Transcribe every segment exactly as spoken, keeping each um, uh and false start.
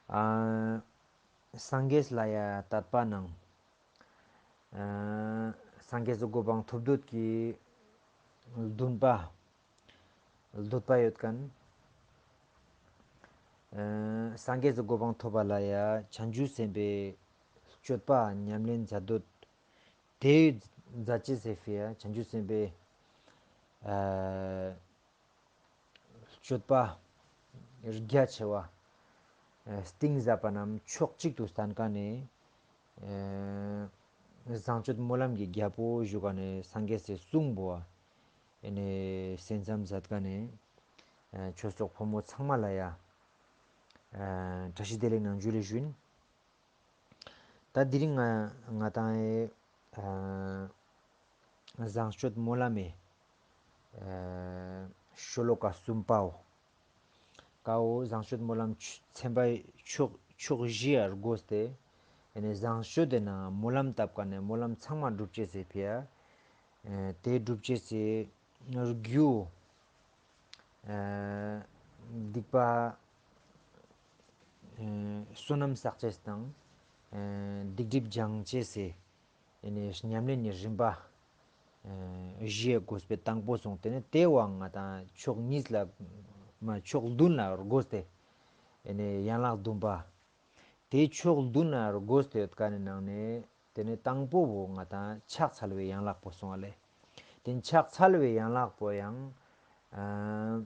ཨ། སངས་རྒྱས་ལ་ཡ་དད་པ་ནང་། ཨ། སངས་རྒྱས་སི་གོ་འཕང་ཐོབ་འདོད་ཀྱི་འདུན་པ། འདོད་པ་ཡོད་མཁན། ཨ། སངས་རྒྱས་སི་གོ་འཕང་ཐོབ་པ་ལ་ཡ་བྱང་ཆུབ་སེམས་དཔའི་སྤྱོད་པ་ཉམས་ལེན་མཛད་འདོད། དེ་མཛད་ཅེས་སི་ཕི་ཡ་བྱང་ཆུབ་སེམས་དཔའི། ཨ། སྤྱོད་པ་རྒྱ་ཆེ་བ། ཨ། སྟིང་ཟབ་པ་རྣམས་ཕྱོགས་གཅིག་ཏུ་བསྟན་མཁན་ནི། ཨ། བཟང་སྤྱོད་སྨོན་ལམ་གྱི་རྒྱལ་པོ་ཞུ་མཁན་ནི་སངས་རྒྱས་སི་གསུང་པོ། ཨ་ནི་གསན་བསམ་མཛད་མཁན་ནི། ཨ། ཆོས་གྲོགས་ཕོ་མོ་ཚང་མ་ལ་ཡ། ཨ། བཀྲ་ཤིས་བདེ་ལེགས་ནང་ཇུ་ལེ་ཞུ་ཡིན། ད་དེ་རིང་ང་ང་ཏང་ཨེ། ཨ། བཟང་སྤྱོད་སྨོན་ལམ་མི། ཨ། ཤོ་ལོ་ཀ་གསུམ་པའོ། ཀའོ་བཟང་སྤྱོད་སྨོན་ལམ་ཚན་པ་ཕྱོགས་ཕྱོགས་བཞི་ཡ་བགོས་ཏེ། ཨེ་ནི་བཟང་སྤྱོད་དེ་ན་སྨོན་ལམ་བཏབ་ཀ་ནས་སྨོན་ལམ་ཚང་མ་འགྲུབ་ཅེས་སི་ཕི་ཡ། ཨེ་དེ་འགྲུབ་ཅེས་སི་རྒྱུ། ཨ། སྡིག་པ། ཨ། བསོད་ནམས་བསགས་ཅེས་དང་། ཨ། སྡིག་སྒྲིབ་སྦྱང་ཅེས་སི། ཨེ་ནི་ཉམས་ལེན་ནི་རིམ་པ། ཨ། བཞི་ཡ་བགོས་པའི་དང་པོ་སོང་། དེ་ནི་དེ་བའང་ང་ཏང་ཕྱོགས་གཉིས་ལ། མ་ཕྱོགས་བདུན་ལ་བགོས་ཏེ། ཨེ་ནི་ཡན་ལག་བདུན་པ། དེ་ཕྱོགས་བདུན་ལ་བགོས་ཏེ་ཡོད་མཁན་ནི་ནང་ནས་དེ་ནི་དང་པོ་བོ་ང་ཏང་ཕྱག་འཚལ་བའི་ཡན་ལག་པོ་སོང་བ་ལེ། དེ་ཕྱག་འཚལ་བའི་ཡན་ལག་པོ་ཡང་། ཨ།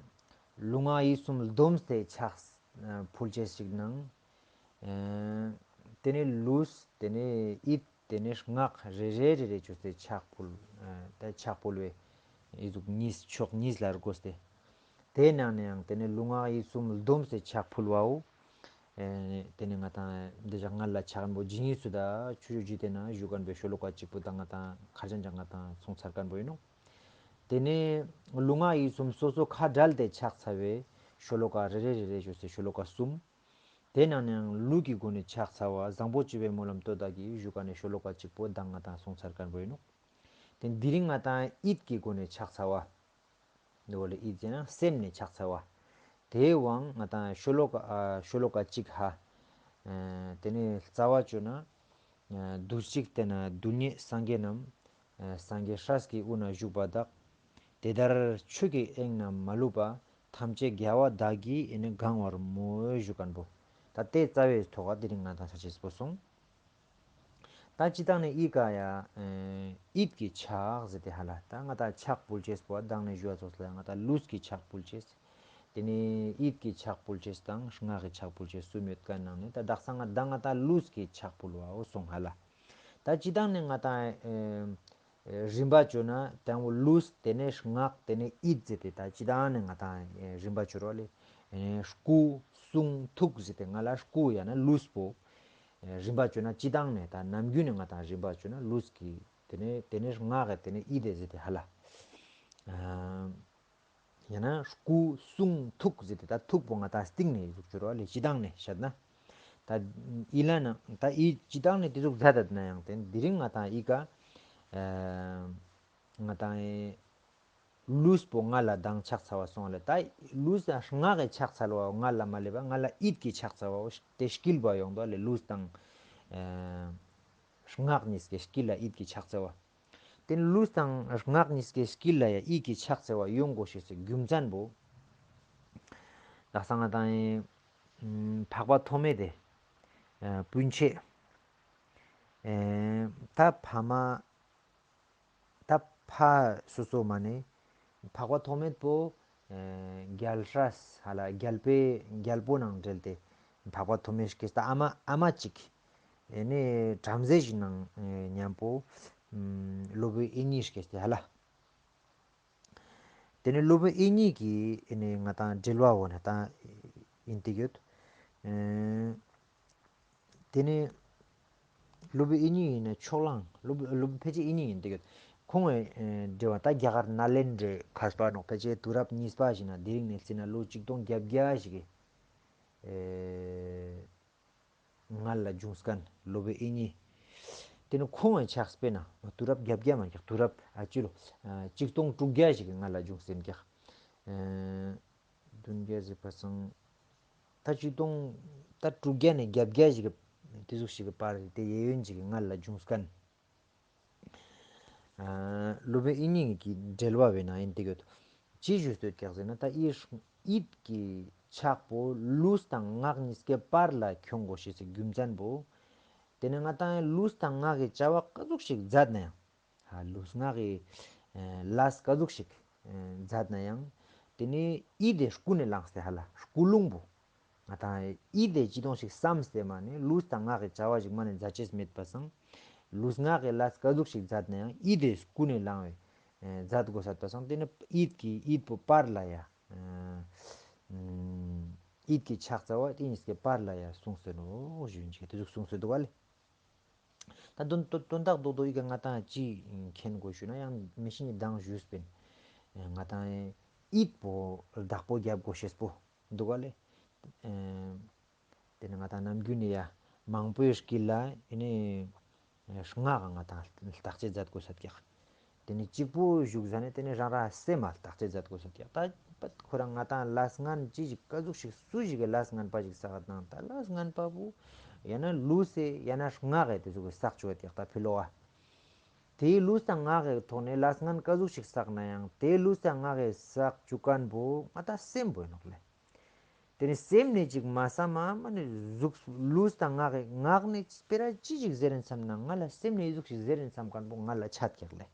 ལུས་ངག་ཡིད་གསུམ་བསྡོམས་ཏེ་ཕྱག་ཨ། ཕུལ་ཅེས་ཤིག་ནང་། ཨ། དེ་ནི་ལུས་དེ་ནི་ཡིད་དེ་ནི་ངག་རེ་རེ་རེ་རེ་བཅོས་ཏེ་ཕྱག་ཕུལ། ཨ། ད་ཕྱག་ཕུལ་བའི་ཨི་ཟུག་གཉིས་ཕྱོགས་གཉིས་ལ་བགོས་ཏེ། དེའི་ནང་ནས་ཡང་དེ་ནི་ལུས་ངག་ཡིད་གསུམ་བསྡོམས་ཏེ་ཕྱག་ཕུལ་བའོ། ཨེ་དེ་ནི་ང་ཏང་འདི་ཞག་སྔ་ལ་ཕྱག་མཁན་པོ་ཇི་སྙེད་སུ་དང་ཆུ་ཆུ་ཇི་དེ་ན་ཞུ་མཁན་པའི་ཤོ་ལོ་ཀ་གཅིག་པོ་དང་ང་ཏང་ཁར་ཅན་ཅང་ང་ཏང་སོང་ཚར་མཁན་པོ་ཡིན་ནོ། དེ་ནི་ལུས་ངག་ཡིད་གསུམ་སོ་སོ་ཁ་བྲལ་ཏེ་ཕྱག་འཚལ་བའི་ཤོ་ལོ་ཀ་རེ་རེ་རེ་རེ་བཅོས་ཏེ་ཤོ་ལོ་ཀ་གསུམ། དེ་ནང་ནས་ཡང་ལུས་ཀྱི་སྒོ་ནས་ཕྱག་འཚལ་བ་བཟང་པོ་སྤྱོད་པའི་སྨོན་ལམ་བཏབ་ད་གི་ཞུ་མཁན་ནི་ཤོ་ལོ་ཀ་གཅིག་པོ་དང་ང་ཏང་སོང་ཚར་མཁན་པོ་ཡིན་ནོ། དེ་དེ་རིང་ང་ཏང་ཡིད་ཀྱི་སྒོ་ནས་ཕྱག་འཚལ་བ། འདི་བོ་ལ་ཡིད་ཟེར་ན་སེམས་ནས་ཕྱག་འཚལ་བ། དེའི་དབང་ང་ཏང་ཤོ་ལོ་ཀ་ཨ་ཤོ་ལོ་ཀ་གཅིག་ཧ། ཨ་དེ་ནི་རྩ་བ་བཅོས་ན། ཨ་དུས་གཅིག་བསྟེན་ན་རྡུལ་སྙེད་སངས་རྒྱས་རྣམས། ཨ་སངས་རྒྱས་སྲས་ཀྱི་དབུས་ན་བཞུགས་པ་དག། དེ་ལྟར་ཆོས་ཀྱི་དབྱིངས་རྣམས་མ་ལུས་པ། ཐམས་ཅད་རྒྱལ་བ་དག་གིས་ཨེ་ནི་གང་བར་མོས་ཞུ་མཁན་པོ། ད་དེ་རྩ་བའི་ཐོག་ག་དེ་རིང་ང་ཏང་ཆ་ཅེས་པོ་སོང་། ད་སྤྱི་བཏང་ནས་ཨི་ཀ་ཡ། ཨེ་ཡིད་ཀྱི་ཕྱག་ཟེར་ཏེ་ཧ་ལ། ད་ང་ཏང་ཕྱག་ཕུལ་ཅེས་པོ་དང་ནས་ཞུ་བ་ཙོགས་ལ་ང་ཏང་ལུས་ཀྱི་ཕྱག་ཕུལ་ཅེས། དེ་ནས་ཡིད་ཀྱི་ཕྱག་ཕུལ་ཅེས་དང་ངག་གི་ཕྱག་ཕུལ་ཅེས་གསུམ་ཡོད་མཁན་ནང་ནས་ད་དག་ས་ང་ད་ང་ཏང་ལུས་ཀྱི་ཕྱག་ཕུལ་བའོ་སོང་ཧ་ལ། ད་སྤྱི་བཏང་ནས་ང་ཏང་ཨེ་རིམ་པ་བཅོས་ན་དང་པོ་ལུས་དེ་ནས་ངག་དེ་ནས་ཡིད་ཟེར་ཏེ་ད་སྤྱི་བཏང་ནས་ང་ཏང་ཨེ་རིམ་པ་བཅོས་རོགས་ལེ། ཨེ་སྐུ་གསུང་ཐུགས་ཟེར་ཏེ་ང་ལ་སྐུ་ཡང་ན་ལུས་པོ། ཨེ་རིམ་པ་བཅོས་ན་སྤྱི་བཏང་ནས་ད་ནམ་རྒྱུན་ནས་ང་ཏང་རིམ་པ་བཅོས་ན་ལུས་ཀྱི་དེ་ནས་དེ་ནས་ངག་གི་དེ་ནས་ཡིད་དེ་ཟེར་ཏེ་ཧ་ལ། ཨ་ཡང་ན་སྐུ་གསུང་ཐུགས་ཟེར་ཏེ་ད་ཐུགས་པོ་ང་ཏང་སྟིང་ནས་ཟུག་བཅོས་རོགས་ལེ་སྤྱི་བཏང་ནས་བཤད་ན། ད་ཡིད་ལ་ན་ད་ཡིད་སྤྱི་བཏང་ནས་དེ་ཟུག་མཛད་ད་ན་ཡང་དེ་དེ་རིང་ང་ཏང་ཡིད་ཀ་ཨ་ང་ཏང་ཨེ་ལུས་པོ་ང་ལ་དང་ཕྱག་འཚལ་བ་སོང་ལེ། ད་ལུས་དང་ངག་གི་ཕྱག་འཚལ་བ་ང་ལ་མ་ལེབ་པ་ང་ལ་ཡིད་ཀྱི་ཕྱག་འཚལ་བ་དེ་དཀྱིལ་པ་ཡོང་དོ་ལེ། ལུས་དང་ཨེ་ངག་གཉིས་ཀྱི་དཀྱིལ་ལ་ཡིད་ཀྱི་ཕྱག་འཚལ་བ། དེ་ནི་ལུས་དང་ངག་གཉིས་ཀྱི་དཀྱིལ་ལ་ཡ་ཡིད་ཀྱི་ཕྱག་འཚལ་བ་ཡོང་དགོས་ཤེས་སི་རྒྱུ་མཚན་པོ། དག་ས་ང་ཏང་ཨེ་འཕགས་པ་ཐོགས་མེད་དེ་ཨེ་སྤུན་མཆེད་ཨེ་ད་ཕ་མ། ད་ཕ་སོ་སོ་མ་ནེ་འཕགས་པ་ཐོགས་མེད་པོ་ཨེ་རྒྱལ་སྲས་ཧ་ལ་རྒྱལ་པོའི་རྒྱལ་པོ་ནང་འབྲེལ་ཏེ་འཕགས་པ་ཐོགས་མེད་སྐྱེས་ད་ཨ་མ་ཨ་མ་གཅིག་ཨེ་ནི་བྲམ་ཟེ་ཞིག་ནང་ཨེ་མཉམ་པོ་ཨམ་སློབ་དཔོན་དབྱིག་གཉེན་སྐྱེས་ཏེ་ཧ་ལ། དེ་ནི་སློབ་དཔོན་དབྱིག་གཉེན་གྱི་ཨེ་ནི་ང་ཏང་འབྲེལ་བ་འོ་ན་ད་ཡིན་ཏེ་ཡོད། ཨེ་དེ་ནི་སློབ་དཔོན་དབྱིག་གཉེན་ཡིན་ན་ཕྱོགས་གླང་སློབ་སློབ་དཔོན་ཕལ་ཆེར་དབྱིག་གཉེན་ཡིན་ཏེ་ཡོད། ཁོང་ངི་ཨེ་འབྲེལ་བ་ད་རྒྱ་གར་ནཱ་ལེནྡྲའི་མཁས་པ་ནོག་ཕལ་ཆེར་དུས་རབས་གཉིས་པ་ཞིག་ན་དེ་རིང་ནས་བརྩིས་ན་ལོ་ཆིག་སྟོང་བརྒྱད་བརྒྱ་ཞིག་གི་ཨེ་སྔ་ལ་བྱུང་མཁན་སློབ་དཔོན་དབྱིག་གཉེན། དེ་ནི་ཁོང་ངི་ཕྱག་དཔེར་ན་དུས་རབས་བརྒྱད་བརྒྱ་མན་ཀྱག་དུས་རབས་ཨ་ཅི་ལོ་ཨ་ཆིག་སྟོང་དྲུག་བརྒྱ་ཞིག་གི་སྔ་ལ་བྱུང་ཟིན་ཀྱག་ཨེ་བདུན་བརྒྱ་ཟེར་བ་སང་ད་ཆིག་སྟོང་ ད་དྲུག་བརྒྱ་ནས་བརྒྱད་བརྒྱ་ཞིག་གི་དེ་ཟུག་ཞིག་གི་བར་དེ་ཡེ་ཡོན་ཅིག་གི་ངལ་ལ་འབྱུང་སྐན། ཨ་སློབ་དཔོན་དབྱིག་གཉེན་གྱི་འགྲེལ་བ་བས་ན་ཡིན་ཏེ་ཡོད། ཅི་ཞུས་ཏེ་ཡོད་ཀྱག་ཟེར་ན་ད་ཡིད་ཀྱི་ཆགས་པོ་ལུས་དང་ངག་གཉིས་ཀའི་བར་ལ་ཁྱོང་དགོས་ཤེས་སི་རྒྱུ་མཚན་པོ། དེ་ནས་ང་ཏང་ལུས་དང་ངག་གི་བྱ་བ་ག་ཟུག་ཞིག་མཛད་ན་ཡང་། ཧ་ལུས་ངག་གི་ཨ་ལས་ག་ཟུག་ཞིག་ཨ་མཛད་ན་ཡང་། དེ་ནི་ཡིད་དེ་ཀུན་ནས་བསླངས་ཏེ་ཧ་ལ་ཀུན་སློང་པོ། ང་ཏང་ཡིད་དེ་ཅི་དོང་ཞིག་བསམས་ཏེ་མ་ནི་ལུས་དང་ངག་གི་བྱ་བ་ཞིག་མ་ནི་མཛད་ཅེས་མེད་པ་སང་། ལུས་ངག་གི་ལས་ག་ཟུག་ཞིག་མཛད་ན་ཡང་ཡིད་དེ་ཀུན་ནས་བསླངས་པའི་ཨ་མཛད་དགོས་ས་པ་སང་། དེ་ནི་ཡིད་ཀྱི་ཡིད་པོ་བར་ལ་ཡ། ཨ་ཡིད་ཀྱི་ཕྱག་འཚལ་བ་དེ་གཉིས་ཀའི་བར་ལ་ཡ་གསུངས་ཏེ་ནོག་ཞུ་ཡིན་ཅིག་དེ་ཟུག་གསུངས་ཏེ་འདུག་ག་ལེ། ད་དོན་དོན་དོན་དག་རྡོག་རྡོག་ཡི་གེ་ང་ཏང་ཅི་མཁྱེན་དགོས་ཞུ་ན་ཡང་མི་ཤིན་ནི་མདང་ཞུས་པིན། ང་ཏང་ཡིད་པོ་བདག་པོ་རྒྱབ་དགོས་ཤེས་པོ་འདུག་ག་ལེ། དེ་ནི་ང་ཏང་ནམ་རྒྱུན་ནི་ཡ་མང་པོའི་དཀྱིལ་ལ་ཡིན་ནི་ངག་ང་ཏང་བརྟག་དཔྱད་མཛད་དགོས་ས་ཀྱག་དེ་ནི་གཅིག་པོ་བཞུགས་ཟ་ནས་དེ་ནི་རང་རང་སེམས་མ་བརྟག་དཔྱད་མཛད་དགོས་ས་ཀྱག་ད་ཁོ་རང་ང་ཏང་ལས་ངན་ཅི་ཞིག་ག་ཟུག་ཞིག་སུ་ཞིག་གི་ལས་ངན་པ་ཞིག་བསགས་ནང་ད་ལས་ངན་པ་བོ་ཡང་ན་ལུས་སེ་ཡང་ན་ངག་གི་དེ་ཟུག་གི་བསགས་བཅུག་ཡོད་ཀྱག་ད་ཕི་ལོ་བ། དེའི་ལུས་དང་ངག་གི་ཐོག་ནས་ལས་ངན་ག་ཟུག་ཞིག་བསགས་ན་ཡང་དེའི་ལུས་དང་ངག་གི་བསགས་བཅུག་མཁན་བོ་ང་ཏང་སེམས་པོ་ཡིན་ནོག་ལེ། དེ་ནི་སེམས་ནས་ཅིག་མ་བསམ་མ་མ་ནི་གཟུགས་ལུས་དང་ངག་གི་ངག་ནས་སྤེ་ར་ཅི་ཞིག་ཟེར་ཡིན་བསམ་ན་ང་ལ་སེམས་ནས་ཨི་ཟུག་ཞིག་ཟེར་ཡིན་བསམ་མཁན་པོ་ང་ལ་ཆད་ཀྱག་ལེ།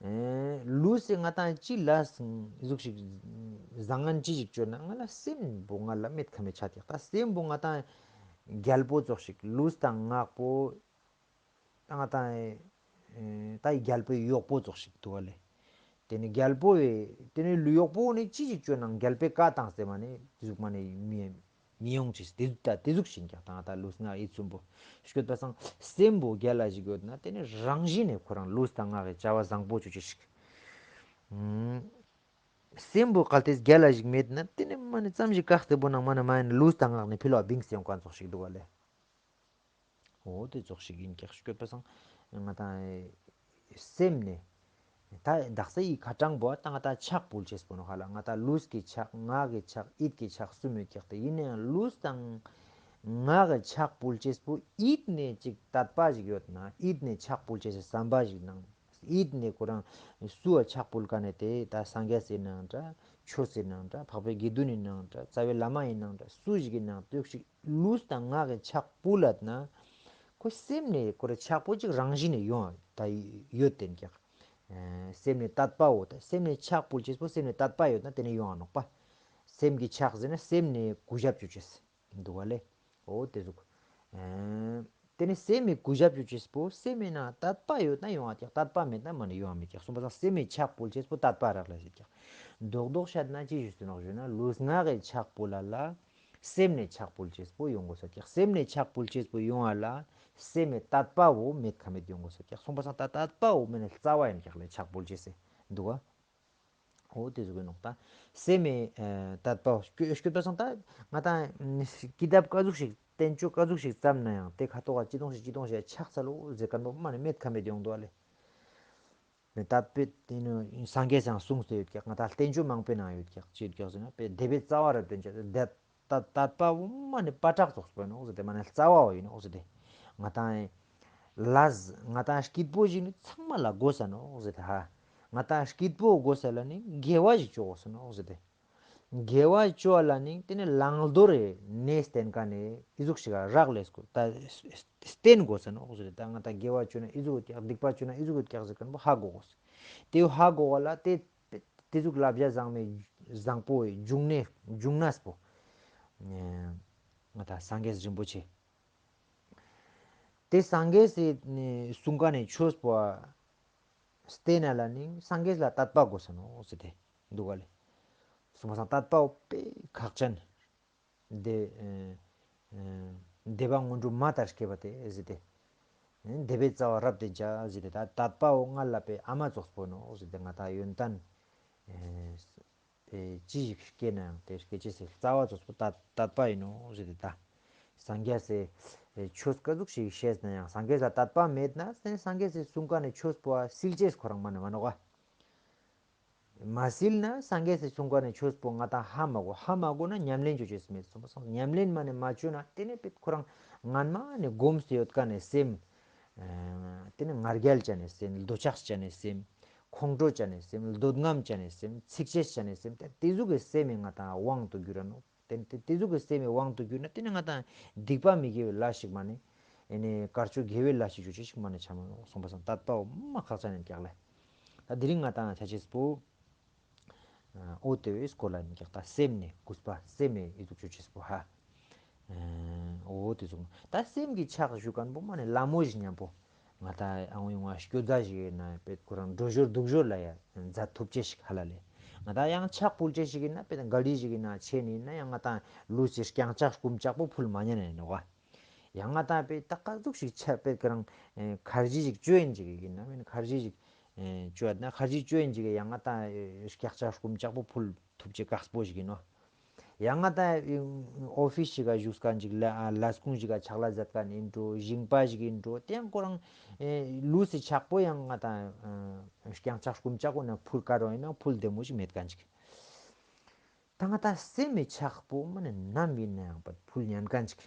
ཨེ་ལུས་སེ་ང་ཏང་ཅི་ལ་ཨི་ཟུག་ཞིག་བཟང་ངན་ཅི་ཞིག་བཅོས་ན་ང་ལ་སེམས་པོ་ང་ལ་མེད་ཁ་མེད་ཆད་ཀྱག་ད་སེམས་པོ་ང་ཏང་རྒྱལ་པོ་ཙོགས་ཤིག་ལུས་དང་ངག་པོ། ད་ང་ཏང་ཨེ་ད་རྒྱལ་པོའི་གཡོག་པོ་ཙོགས་ཤིག་འདུག་ག་ལེ། དེ་ནི་རྒྱལ་པོ་བས་དེ་ནི་ལུས་གཡོག་པོ་ནི་ཅི་ཞིག་བཅོས་ནང་རྒྱལ་པོའི་བཀའ་བཏང་སྟེ་མ་ནི་དེ་ཟུག་མ་ནི་མི་མི་ཡོང་ཅིག་དེ་ཟུག་ད་དེ་ཟུག་ཤིག་ཀྱག་ད་ང་ཏང་ལུས་ངག་ཡིད་གསུམ་པོ་ཤོད་པ་སང་སེམས་པོ་རྒྱལ་ལ་ཞིག་ཡོད་ན་དེ་ནི་རང་བཞིན་ནས་ཁོ་རང་ལུས་དང་ངག་གི་བྱ་བ་བཟང་པོ་བཅོ་ཅེས་ཤིག་སེམས་པོ་གལ་ཏེ་རྒྱལ་ལ་ཞིག་མེད་ན་དེ་ནི་མ་ནི་ཙམ་ཞིག་བཀག་སྟེ་པོ་ནང་མ་ནི་མ་ཡིན་ལུས་དང་ངག་ནི་ཕི་ལོག་བིངས་ཏེ་ཡོང་མཁན་ཙོགས་ཤིག་འདུག་ག་ལེ། འོ་དེ་ཙོགས་ཤིག་ཡིན་ཀྱག་ཤོད་པ་སང་ང་ཏང་སེམས་ནས་ད་དག་ས་ཡི་ཁ་གྲངས་པོ་ད་ང་ཏང་ཕྱག་ཕུལ་ཅེས་པོ་ནོ་ཧ་ལ་ང་ཏང་ལུས་ཀྱི་ཕྱག་ངག་གི་ཕྱག་ཡིད་ཀྱི་ཕྱག་གསུམ་ཡོད་ཀྱག་དེ་ཡིན་ན་ཡང་ལུས་དང་ངག་གི་ཕྱག་ཕུལ་ཅེས་པོ་ཡིད་ནས་ཅིག་དད་པ་ཞིག་ཡོད་ན་ཡིད་ནས་ཕྱག་ཕུལ་ཅེས་སི་བསམ་པ་ཞིག་ནང་ཡིད་ནས་ཁོ་རང་སུ་བ་ཕྱག་ཕུལ་མཁན་ནི་དེ་ད་སངས་རྒྱས་སི་ནང་འདྲ་ཆོས་སི་ནང་འདྲ་འཕགས་པའི་དགེ་འདུན་ནི་ནང་འདྲ་རྩ་བའི་བླ་མ་ཡི་ནང་འདྲ་སུ་ཞིག་གི་ནང་དུ་ཞིག་ལུས་དང་ངག་གི་ཕྱག་ཕུལ་ལ་ན། ཁོ་སེམས་ནས་ཁོ་ར་ཕྱག་པོ་ཅིག་རང་བཞིན་ནས་ཡོང་ད་ཡོད་དེ་ཀྱག་སེམས་ནས་དད་པ་འོ་ད་སེམས་ནས་ཕྱག་ཕུལ་ཅེས་པོ་སེམས་ནས་དད་པ་ཡོད་ན་དེ་ནས་ཡོང་ང་ནོག་པ། སེམས་ཀྱི་ཕྱག་ཟེར་ན་སེམས་ནས་གུས་ཞབས་བཅོ་ཅེས་འདུག་ག་ལེ། འོ་དེ་ཟུག་དེ་ནས་སེམས་ནས་གུས་ཞབས་བཅོ་ཅེས་པོ་སེམས་ནས་ན་དད་པ་ཡོད་ན་ཡོང་ང་ཀྱག་དད་པ་མེད་ན་མ་ནས་ཡོང་ང་མེད་ཀྱག་གསུངས་པ་སང་སེམས་ནས་ཕྱག་ཕུལ་ཅེས་པོ་དད་པ་རག་ལས་ཟེར་ཀྱག་རྡོག་རྡོག་བཤད་ན་ཅི་ཞུས་ཏེ་ནོག་ཞུ་ན་ལུས་ངག་གི་ཕྱག་ཕུལ་ལ་ལ། སེམས་ནས་ཕྱག་ཕུལ་ཅེས་པོ་ཡོང་དགོས་ས་ཀྱག་སེམས་ནས་ཕྱག་ཕུལ་ཅེས་པོ་ཡོང་བ་ལ་སེམས་ནས་དད་པ་བོ་མེད་ཁ་མེད་ཡོང་དགོས་ས་ཀྱག་གསུངས་པ་སང་ད་དད་པ་བོ་མེད་ན་རྩ་བ་ཡིན་ཀྱག་ལེ་ཕྱག་ཕུལ་ཅེས་སེ་འདུག་ག་འོ་དེ་ཟུག་གི་ནོག་ད། སེམས་ནས་ཨ་དད་པ་བོ་སྐྱོད་སྐྱོད་པ་སང་ད་ང་ད་ཀི་དེབ་ཀ་ཟུག་ཞིག་བསྟན་བཅོས་ཀ་ཟུག་ཞིག་བརྩམས་ན་ཡང་དེ་ཁ་ཐོག་ག་ཅི་དོང་ཞིག་ཅི་དོང་ཞིག་ཕྱག་འཚལ་ལོ་ཟེར་མཁན་པོ་མ་ནི་མེད་ཁ་མེད་ཡོང་འདུག་ག་ལེ། ནི་དད་པའི་དེ་ནི་སངས་རྒྱས་སང་གསུངས་ཏེ་ཡོད་ཀྱག་ང་ད་བསྟན་བཅོས་མང་པོའི་ནང་ཡོད་ཀྱག་ཅི་ཡོད་ཀྱག་ཟེར་ན་དཔེ་དད་པའི་རྩ་བ་རབ་བརྟན་བྱ་དད་དད་དད་པ་བོ་མ་ནི་པ་ཏྲག་ཙོགས་པོ་ཡིན་ནོག་ཟེར་ཏེ་མ་ནི་རྩ་བ་བོ་ཡིན་ནོག་ཟེར་ཏེ། ང་ད་ལས་ང་ད་སྐྱིད་པོ་ཞིག་ནི་ཚང་མ་ལ་དགོས་ས་ནོག་ཟེར་ཏེ་ཧ། ང་ད་སྐྱིད་པོ་དགོས་ས་ལ་ནི་དགེ་བ་ཞིག་བཅོ་དགོས་ས་ནོག་ཟེར་ཏེ། དགེ་བ་བཅོ་བ་ལ་ནི་དེ་ནི་བླང་དོར་རེ་ནས་བསྟན་མཁན་ནི་ཨི་ཟུག་ཞིག་རག་ལས་སྐོར་ད་བསྟན་དགོས་ས་ནོག་ཟེར་ཏེ་ད་ང་ད་དགེ་བ་བཅོ་ན་ཨི་ཟུག་ཡོད་ཀྱག་སྡིག་པ་བཅོ་ན་ཨི་ཟུག་ཡོད་ཀྱག་ཟེར་མཁན་པོ་ཧ་གོ་དགོས། དེ་ཧ་གོ་བ་ལ་དེ་དེ་ཟུག་བསླབ་བྱ་བཟང་མའི་བཟང་པོའི་འབྱུང་གནས་འབྱུང་གནས་པོ། ང་ད་སངས་རྒྱས་རིན་པོ་ཆེ། དེ་སངས་རྒྱས་སི་གསུང་མཁན་ནི་ཆོས་པོ་བསྟན་ན་ལ་ནི་སངས་རྒྱས་ལ་དད་པ་དགོས་ས་ནོག་ཟེར་ཏེ་འདུག་ག་ལེ། གསུངས་པ་སང་དད་པ་བོ་དཔེ་ཁག་ཅན། དེ་ཨེ་ཨེ་དད་པ་སྔོན་འགྲོ་མ་ལྟར་སྐྱེས་པ་དེ་ཟེར་ཏེ། དད་པའི་རྩ་བ་རབ་ཏུ་འཇགས་ཟེར་ཏེ་ད་དད་པ་བོ་ང་ལ་དཔེ་ཨ་མ་ཙོགས་པོ་ནོག་ཟེར་ཏེ་ང་ད་ཡོན་ཏན་ཨེ་ཨེ་ཅི་ཞིག་སྐྱེས་ན་ཡང་དེ་སྐྱེ་ཅེས་སི་རྩ་བ་ཙོགས་པོ་དད་དད་པ་ཡིན་ནོག་ཟེར་ཏེ་ད། སངས་རྒྱས་སི་ཆོས་ཀ་ཟུག་ཞིག་བཤད་ན་ཡང་སངས་རྒྱས་ལ་དད་པ་མེད་ན་སངས་རྒྱས་སི་གསུང་མཁན་ནི་ཆོས་པོ་སིལ་ཅེས་ཁོ་རང་མ་ནི་མ་ནོག་ག་མ་སིལ་ན་སངས་རྒྱས་སི་གསུང་ཁན་ནི་ཆོས་པོ་ང་ཏང་ཧ་མ་གོ། ཧ་མ་གོ་ན་ཉམས་ལེན་ཅོ་ཅེས་མེད་སོང་པ་སང་། ཉམས་ལེན་མ་ནེ་མ་ཅོས་ན་ཏེ་ནེ་པེ་ཁོ་རང་སྔན་མ་ནེ་གོམས་ཏེ་ཡོད་ཁན་ནི་སེམས། ཨ་ཏེ་ནེ་ང་རྒྱལ་ཅན་ནི་སེམས། འདོད་ཆགས་ཅན་ནི་སེམས། ཁོང་ཁྲོ་ཅན་ནི་སེམས། འདོད་རྔམ་ཅན་ནི་སེམས། ཚིག་ཆེས་ཅན་ནི་སེམས། ཏེ་ཏེ་ཟུག་གི་སེམས་མེ་ང་ཏང་དབང་དུ་གྱུར་ར་ནོག། ཏེ་ཏེ་ཏེ་ཟུག་གི་སེམས་མེ་དབང་དུ་གྱུར་ན་ཏེ་ནེ་ང་ཏང་སྡིག་པ་མི་དགེ་བའི་ལས་ཤིག་མ་ནེ། ཨེ་ནེ་དཀར་ཕྱོགས་དགེ་བའི་ལས་ཤིག་ཅོ་ཅེས་ཤིག་མ་ནེ་ཆ་མ་ནོག་སོང་པ་སང་། དད་པ་བོ་མ་ཁག་ཅན་ཨིན་ཀྱག་ལེ། ད་དེ་རིང་ང་ཏང་ཆ་ཅེས་པོ། ཨ་འོ་ཏེ་བོའི་སྐོར་ལ་ཨིན་ཀྱག། ད་སེམས་ནི་གུས་པ། སེམས་མེ་ཨི་ཟུག་ཅོ་ཅེས་པོ་ཧ། ཨ་འོ་ཏེ་ཟུག། ད་སེམས་ཀྱི་ཆགས་ཞུ་ཁན་པོ་མ་ནེ་ལ་མོ་ཞིག་ཉམ་པོ། ང་ཏང་ཨ་ཡོང་བ་སྐྱོ་ཛ་ཞིག་ཨིན་ན་པེ་ཁོ་རང་འགྲོ་ཞོར་འདུག་ཞོར་ལ་ཡ་མཛད་ཐུབ་ཅེས་ཤིག་ཧ་ལ་ལེ། ང་ཏང་ཡང་ཆག་ཕུལ་ཅེས་ཤིག་ཨིན་ན་པེ་ག་རི་ཞིག་ཨིན་ན་ཆེན་ཨིན་ན་ཡང་ང་ཏང་ལུས་སི་རྐྱང་ཆག་རྐུམ་ཆག་པོ་ཕུལ་མ་ཉན་ཨིན་ནོག་ག། ཡང་ང་ཏང་པེ་ད་ག་ཟུག་ཞིག་ཆ་པེ་ཁོ་རང་ཨེ་ཁར་ཇི་ཞིག་ཅོ་ཨིན་ཅིག་ཨིན་ན་མེན་ཁར་ཇི་ཞིག་ཨེ་ཅོ་ཨ་ན་ཁར་ཇི་ཅོ་ཨིན་ཅིག་ཡང་ང་ཏང་ཨེ་རྐྱང་ཆག་རྐུམ་ཆག་པོ་ཕུལ་ཐུབ་ཅེས་ཀགས་པོ་ཞིག་ཨིན་ནོག། ཡང་ང་ཏང་ཨོ་ཕིས་ཞིག་ག་ཞུགས་ཁན་ཅིག་ལ་ཨ་ལས་ཁུངས་ཞིག་ག་ཕྱག་ལས་མཛད་ཁན་ཨིན་འགྲོ། ཞིང་པ་ཞིག་ཨིན་འགྲོ། ཏེ་ཡང་ཁོ་རང་ཨེ་ལུས་སི་ཆག་པོ་ཡང་ང་ཏང་ཨེ་རྐྱང་ཆག་རྐུམ་ཆག་པོ་ན་ཕུལ་དཀའ་རུ་ཨིན་ན་ཕུལ་བདེ་མོ་ཞིག་མེད་ཁན་ཅིག། ད་ང་ཏང་སེམས་མི་ཆག་པོ་མ་ནེ་ནམ་ཨིན་ན་ཡང་པ་ཕུལ་ཉན་ཁན་ཅིག།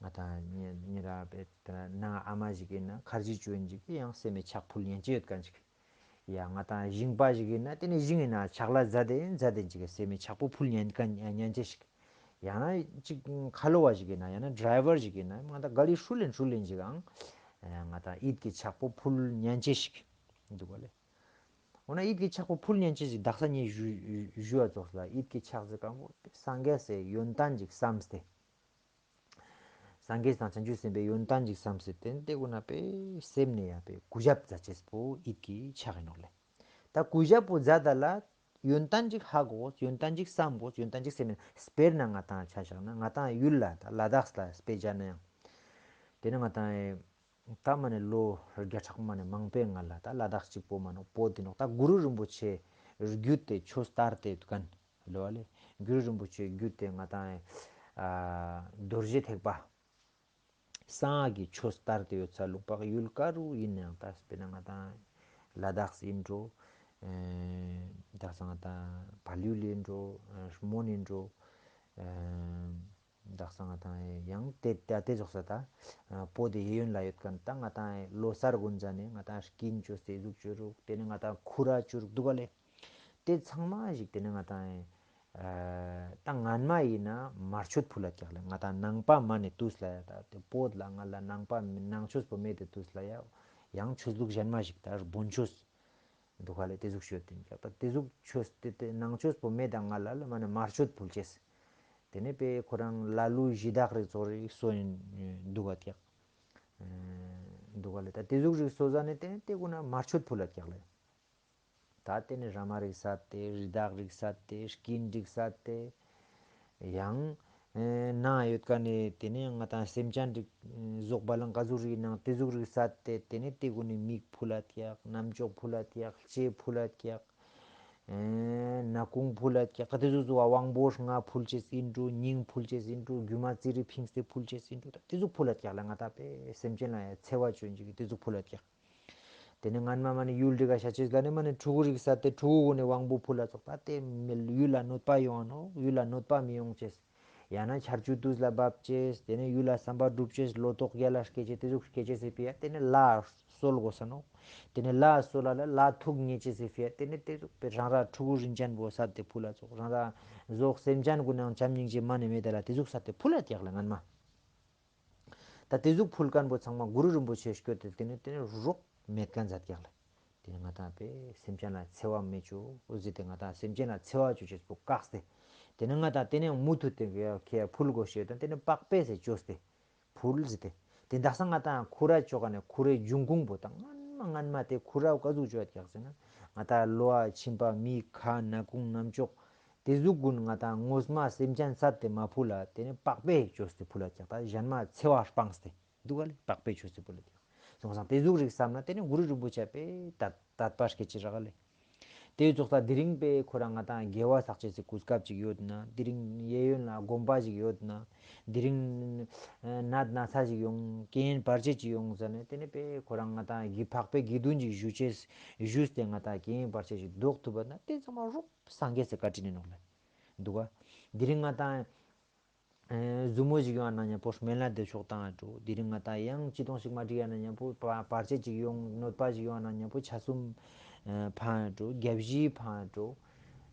ང་ཏང་ཉེ་ཉེ་ར་པེ་ཏ་ནང་ཨ་མ་ཞིག་ཨིན་ན་ཁར་ཇི་ཅོ་ཨིན་ཅིག་ཡང་སེམས་མི་ཆག་ཕུལ་ཉན་ཅེས་ཡོད་ཁན་ཅིག། ཡ་ང་ཏང་ཞིང་པ་ཞིག་ཨིན་ན་ཏེ་ནེ་ཞིང་ཨིན་ན་ཕྱག་ལས་མཛད་དེ་མཛད་དེ་ཅིག་སེམས་མི་ཆག་པོ་ཕུལ་ཉན་ཁན་ཉན་ཅེས་ཤིག། ཡང་ན་ཅིག་ཁ་ལོ་བ་ཞིག་ཨིན་ན་ཡང་ན་ཌྲའི་བར་ཞིག་ཨིན་ན་ང་ཏང་ག་རི་ཧྲུལ་ལེན་ཧྲུལ་ལེན་ཅིག་ཨང་ང་ཏང་ཡིད་ཀྱི་ཆག་པོ་ཕུལ་ཉན་ཅེས་ཤིག་འདུག་ག་ལེ། འོ་ན་ཡིད་ཀྱི་ཆག་པོ་ཕུལ་ཉན་ཅེས་ཤིག་དག་ས་ཉེ་ཞུ་ཞུ་བ་ཙོགས་ལ་ཡིད་ཀྱི་ཆག་ཟེར་ཁན་པོ་སངས་རྒྱས་སི་ཡོན་ཏན་ཅིག་བསམས་ཏེ། སངས་རྒྱས་དང་བྱང་ཆུབ་སེམས་དཔའི་ཡོན་ཏན་ཅིག་བསམས་ཏེ་ཏེ་ནེ་ཏེ་གུན་ན་པེ་སེམས་ནེ་ཡ་པེ་གུས་ཞབས་མཛད་ཅེས་པོ་ཡིད་ཀྱི་ཆག་ཨིན་ནོག་ལེ། ད་གུས་ཞབས་པོ་མཛད་ད་ལ་ཡོན་ཏན་ཅིག་ཧ་གོ། ཡོན་ཏན་ཅིག་བསམ་གོ། ཡོན་ཏན་ཅིག་སེམས་ནེ་དཔེར་ན་ང་ཏང་ཆ་བཞག་ན་ང་ཏང་ཡུལ་ལ་ད་ལ་དྭགས་ལ་དཔེ་བྱས་ན་ཡང་ཏེ་ནེ་ང་ཏང་ད་མ་ནེ་ལོ་བརྒྱ་ཕྲག་མ་ནེ་མང་པོའི་སྔ་ལ་ད་ལ་དྭགས་གཅིག་པོ་མ་ནོག་བོད་ཨིན་ནོག། ད་གུ་རུ་རིན་པོ་ཆེ་བརྒྱུད་དེ་ཆོས་དར་ཏེ་ཡོད་ཁན་ལེ་བ་ལེ། གུ་རུ་རིན་པོ་ཆེ་བརྒྱུད་དེ་ང་ཏང་ཨ་རྡོ་རྗེ་ཐེག་པ་གསང་སྔགས་ཀྱི་ཆོས་དར་ཏེ་ཡོད་ས་ལུག་པག་ཡུལ་ག་རུ་ཨིན་ནའང་ད་དཔེར་ན་ང་ཏང་ལ་དྭགས་ཨིན་འགྲོ། ཨེ་དག་ས་ང་ཏང་བལ་ཡུལ་ཨིན་འགྲོ། ཨེ་མོན་ཨིན་འགྲོ། ཨེ་དག་ས་ང་ཏང་ཡང་ཏེ་ཏེ་ཏེ་ཙོགས་ས་ད་ཨ་བོད་དི་གཡས་གཡོན་ལ་ཡོད་ཁན་ད་ང་ཏང་ལོ་གསར་གུན་ཟ་ནེ་ང་ཏང་སྐྱིན་ཅོས་ཏེ་ཟུག་ཅོ་རུག། ཏེ་ནེ་ང་ཏང་ཁུ་ར་ཅོ་རུག་འདུག་ག་ལེ། ཏེ་ཚང་མ་ཞིག་ཏེ་ནེ་ང་ཏང་ཨ་ད་སྔན་མ་ཨིན་ན་མར་མཆོད་ཕུལ་ལ་ཀྱག་ལེ། ང་ཏང་ནང་པ་མ་ནེ་ཏུས་ལ་ཡ་ད་ཏེ་བོད་ལ་ང་ལ་ནང་པ་ནང་ཆོས་པོ་མེད་དེ་ཏུས་ལ་ཡ་ཡང་ཆོས་ལུགས་གཞན་མ་ཞིག་ད་དབོན་ཆོས་འདུག་ག་ལེ། ཏེ་ཟུག་ཤོད་དེ་ཀྱག་ད་ཏེ་ཟུག་ཆོས་ཏེ་ཏེ་ནང་ཆོས་པོ་མེད་ད་ང་ལ་ལ་མ་ནེ་མར་མཆོད་ཕུལ་ཅེས། ཏེ་ནེ་པེ་ཁོ་རང་ལ་ལུ་གཞི་བདག་རིགས་ཚོགས་རིགས་སོ་ཨིན་འདུག་ག་ཀྱག་འདུག་ག་ལེ། ད་ཏེ་ཟུག་རིགས་སོ་ཟ་ནེ་ཏེ་ནེ་ཏེ་གུན་ན་མར་མཆོད་ཕུལ་ལ་ཀྱག་ལེ། ད་ཏེ་ནེ་ར་མ་རིགས་སད་དེ་རི་དྭགས་རིགས་སད་དེ་སྐྱིན་རིགས་སད་དེ་ཡང་ཨེ་ནང་ཡོད་ཁན་ནི་ཏེ་ནེ་ང་ཏང་སེམས་ཅན་རིགས་ཟོག་བ་ལང་ག་ཟུག་རིགས་ནང་ཏེ་ཟུག་རིགས་སད་དེ་ཏེ་ནེ་ཏེ་གུན་ནི་མིག་ཕུལ་ལ་ཀྱག། རྣམ་ཅོག་ཕུལ་ལ་ཀྱག། ལྕེ་ཕུལ་ལ་ཀྱག། ཨེ་སྣ་ཁུང་ཕུལ་ལ་ཀྱག། ད་ཏེ་ཟུག་ཟུག་པ་དབང་པོ་ལྔ་ཕུལ་ཅེས་ཨིན་འགྲོ། སྙིང་ཕུལ་ཅེས་ཨིན་འགྲོ། རྒྱུ་མ་ཙི་རི་ཕིངས་ཏེ་ཕུལ་ཅེས་ཨིན་འགྲོ། ད་ཏེ་ཟུག་ཕུལ་ལ་ཀྱག་ལེ། ང་ཏང་པེ་སེམས་ཅན་ལ་ཡ་འཚེ་བ་ཅོ་ཨིན་ཅིག་གི་ཏེ་ཟུག་ཕུལ་ལ་ཀྱག། ཏེ་ནེ་སྔན་མ་མ་ནེ་ཡུལ་རིགས་ཀ་ཤ་ཅེས་ལ་ནེ་མ་ནེ་ཕྲུ་གུ་རིགས་སད་དེ་ཕྲུ་གུ་གུན་ནི་དབང་པོ་ཕུལ་ལ་ཙོགས། ད་ཏེ་མི་ཡུལ་ལ་གནོད་པ་ཡོང་ནོག། ཡུལ་ལ་གནོད་པ་མི་ཡོང་ཅེས། ཡང་ན་ཆར་ཆུ་དུས་ལ་འབབ་ཅེས། ཏེ་ནེ་ཡུལ་ལ་བསམ་པ་འགྲུབ་ཅེས། ལོ་ཏོག་རྒྱལ་ལ་སྐྱེ་ཅེས། ཏེ་ཟུག་སྐྱེ་ཅེས་སི་ཕི་ཡ་ཏེ་ནེ་ལ་གསོལ་དགོས་ས་ནོག། ཏེ་ནེ་ལ་གསོལ་ལ་ལ་ལ་ཐུག་ཉེ་ཅེས་སི་ཕི་ཡ་ཏེ་ནེ་ཏེ་ཟུག་པེ་རང་ར་ཕྲུ་གུ་རིན་ཅན་པོ་སད་དེ་ཕུལ་ལ་ཙོགས། རང་ར་ཟོག་སེམས་ཅན་གུན་ནང་བྱམས་སྙིང་རྗེ་མ་ནེ་མེད་དེ་ལ་ཏེ་ཟུག་སད་དེ་ཕུལ་ལ་ཀྱག་ལེ་སྔན་མ། ད་ཏེ་ཟུག་ཕུལ་ཁན་པོ་ཚང་མ་གུ་རུ་རིན་པོ་ཆེ་སྐྱོད་དེ་ཏེ་ནེ་ཏེ་ནེ་རོགས་མེད་ཁན་མཛད་ཀྱག་ལེ། ཏེ་ནེ་ང་ཏང་པེ་སེམས་ཅན་ལ་འཚེ་བ་མི་ཅོ་འོ་ཟེར་ཏེ་ང་ཏང་སེམས་ཅན་ལ་འཚེ་བ་ཅོ་ཅེས་པོ་བཀག་སྟེ། ཏེ་ནེ་ང་ཏང་ཏེ་ནེ་མུ་མཐུད་དེ་ཁྱེད་ཕུལ་དགོས་ཤེས་དང་ཏེ་ནེ་པགས་པས་སེ་ཅོས་ཏེ་ཕུལ་ཟེར་ཏེ། ཏེ་དག་ས་ང་ཏང་ཁུ་ར་ཅོ་ཁན་ནི་ཁུ་རའི་འབྱུང་ཁུངས་པོ་ད་སྔན་མ་སྔན་མ་ཏེ་ཁུ་ར་ག་ཟུག་ཅོ་ཡ་ཀྱག་ཟེར་ན་ང་ཏང་ལོ་བ་མཆིན་པ་མིག་ཁ་སྣ་ཁུང་རྣམ་ཅོག་ཏེ་ཟུག་གུན་ང་ཏང་ངོས་མ་སེམས་ཅན་སད་དེ་མ་ཕུལ་ལ་ཏེ་ནེ་པགས་པས་ཅོས་ཏེ་ཕུལ་ལ་ཀྱག། ད་གཞན་མ་འཚེ་བ་སྤངས་ཏེ། འདུག་ག་ལེ། པགས་པས་ཆོས་སི་ཕུལ་ལ་ཀྱག། སོང་ཙང་ཏེ་ཟུག་རིགས་བསམ་ན་ཏེ་ནེ་གུ་རུ་རིན་པོ་ཆེ་པེ་དད་དད་པ་སྐྱེ་ཅི་རག་ལེ། དེའི་ཙོགས་ལ་དེ་རིང་པའི་ཁོ་རང་ང་ཏང་དགེ་བ་བསགས་ཅེས་སི་གོ་སྐབས་ཅིག་ཡོད་ན། དེ་རིང་གཡས་གཡོན་ལ་དགོན་པ་ཞིག་ཡོད་ན། དེ་རིང་ནད་ན་ཚ་ཞིག་ཡོང་རྐྱེན་བར་ཆད་ཅིག་ཡོང་ཟ་ནེ་དེ་ནེ་པའི་ཁོ་རང་ང་ཏང་གི་འཕགས་པའི་དགེ་འདུན་ཅིག་ཞུ་ཅེས་ཞུས་ཏེ་ང་ཏང་རྐྱེན་བར་ཆད་ཅིག་ཟློག་ཐུབ་པ་ན་དེ་ཚང་མ་རོགས་སངས་རྒྱས་སི་བཀའ་དྲིན་ཡིན་ནོག་ལེ། འདུག་ག་དེ་རིང་ང་ཏང་ཨེ་ཟུར་མོ་ཞིག་ཡོང་ན་མཉམ་པོ་སྨན་བླ་བདེ་མཆོག་བཏང་ཡ་འགྲོ། དེ་རིང་ང་ཏང་ཡང་ཅི་དོང་ཞིག་མ་འགྲིག་ཡ་ན་མཉམ་པོ་བར་བར་ཆད་ཅིག་ཡོང་གནོད་པ་ཞིག་ཡོང་ན་མཉམ་པོ་ཆ་གསུམ་ཨེ་ཕང་ཡ་འགྲོ། བརྒྱ་བཞི་ཕང་ཡ་འགྲོ།